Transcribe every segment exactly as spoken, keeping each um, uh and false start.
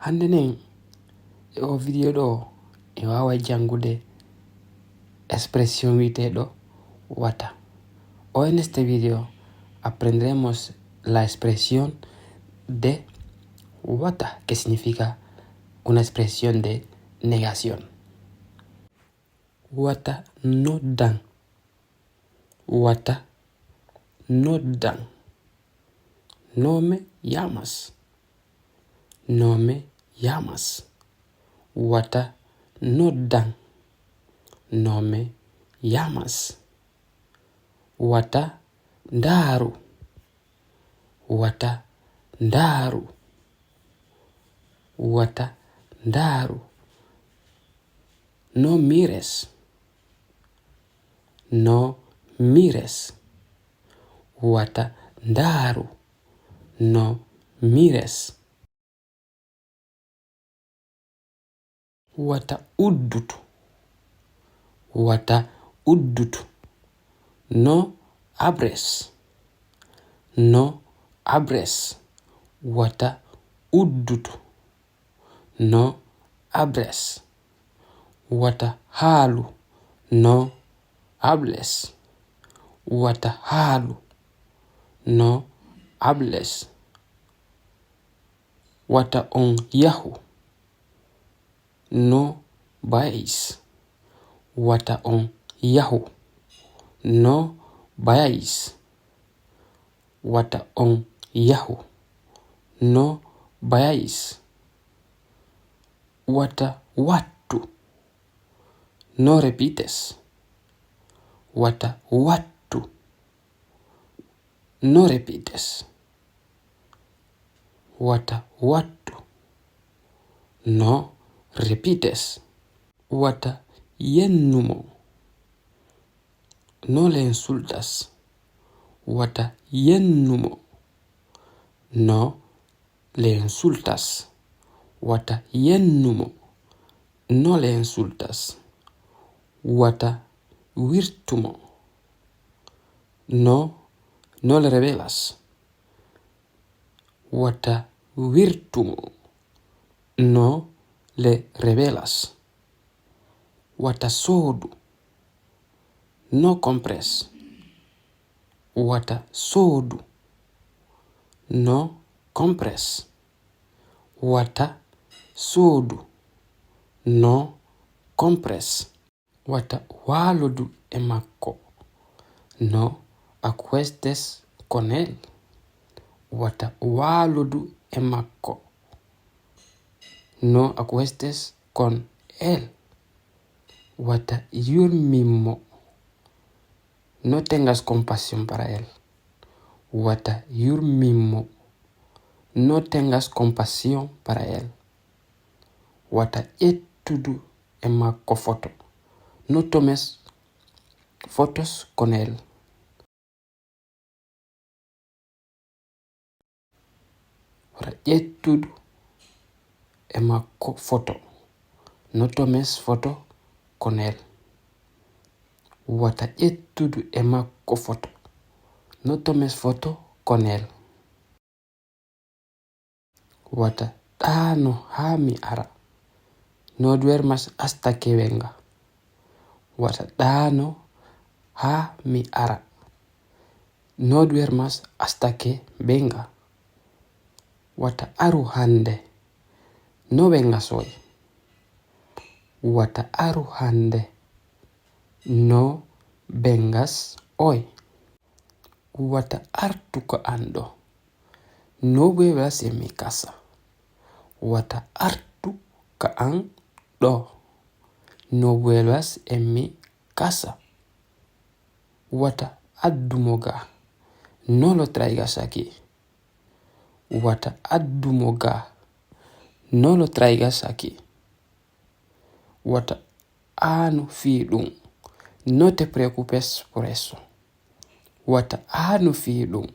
Anndenen, e o video ɗo, en waaway janngude expression wi'eteeɗo wata. O, en este video, aprendremos la expresión de wata, que significa una expresión de negación. Wata noddan. Wata noddan. No me llamas. No me llamas. Wata noddan. No me llamas. Wata ndaaru. Wata ndaaru. Wata ndaaru. No mires. No mires. Wata ndaaru. No mires. Wata uddutu. Wata uddutu. No abres. No abres. Wata uddutu. No abres. Wata haalu. No hables. Wata haalu. No hables. Wata on yahu. No vayáis. Wata on yahu. No vayáis. Wata on yahu. No vayáis. Wata wattu. No repites. Wata wattu. No repites. Wata wattu. No repites. Wata yennu mo. No le insultas. Wata yennu mo. No le insultas. Wata yennu mo. No le insultas. Wata wirtu mo. No, no le revelas. Wata wirtu mo. No le revelas. Wata soodu. No compres. Wata soodu. No compres. Wata soodu. No compres. Wata waalodu e makko. No acuestes con él. Wata waalodu e makko. No acuestes con él. Wata yurmin mo. No tengas compasión para él. Wata yurmin mo. No tengas compasión para él. Wata ƴettudu e makko foto. No tomes fotos con él. Wata ƴettudu e makko foto. No tomes foto con él. Wata ƴettudu e makko foto. No tomes foto con él. Wata ɗaano haa mi ara. No duermas hasta que venga. Wata ɗaano haa mi ara. No duermas hasta que venga. Wata aru hannde. No vengas hoy. Wata aru hannde. No vengas hoy. Wata artu ka an ɗo. No vuelvas en mi casa. Wata artu ka an ɗo. No vuelvas en mi casa. Wata addu mo ga. No lo traigas aquí. Wata addu mo ga. No lo traigas aquí. Wata aanu fii ɗum. No te preocupes por eso. Wata aanu fii ɗum.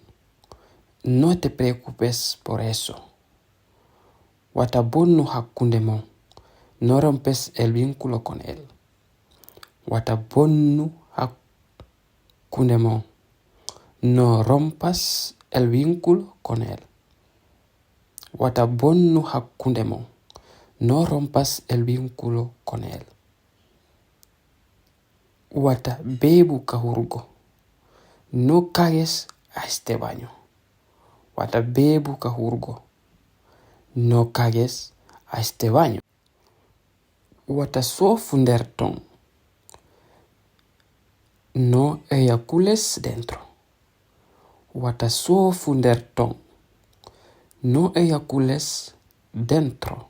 No te preocupes por eso. Wata bonnu hakkunde mon. No rompes el vínculo con él. Wata bonnu hakkunde mon. No rompas el vínculo con él. Wata bonnu hakkunde mon. No rompas el vínculo con él. Wata bebu ka hurgo. No cagues a este baño. Wata bebu ka hurgo. No cagues a este baño. Wata sofu nder ton. No eyacules dentro. Wata sofu nder ton. No eyacules dentro.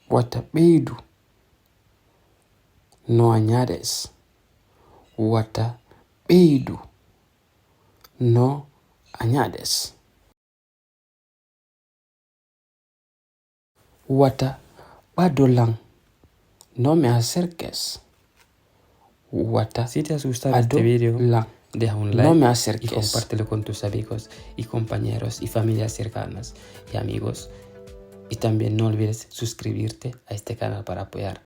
Wata ɓeydu. No añades. Wata ɓeydu. No añades. Wata ɓado lan. No me acerques. Wata. Si te has gustado este video, deja un like, no me acerques, y compártelo con tus amigos y compañeros y familias cercanas y amigos. Y también no olvides suscribirte a este canal para apoyar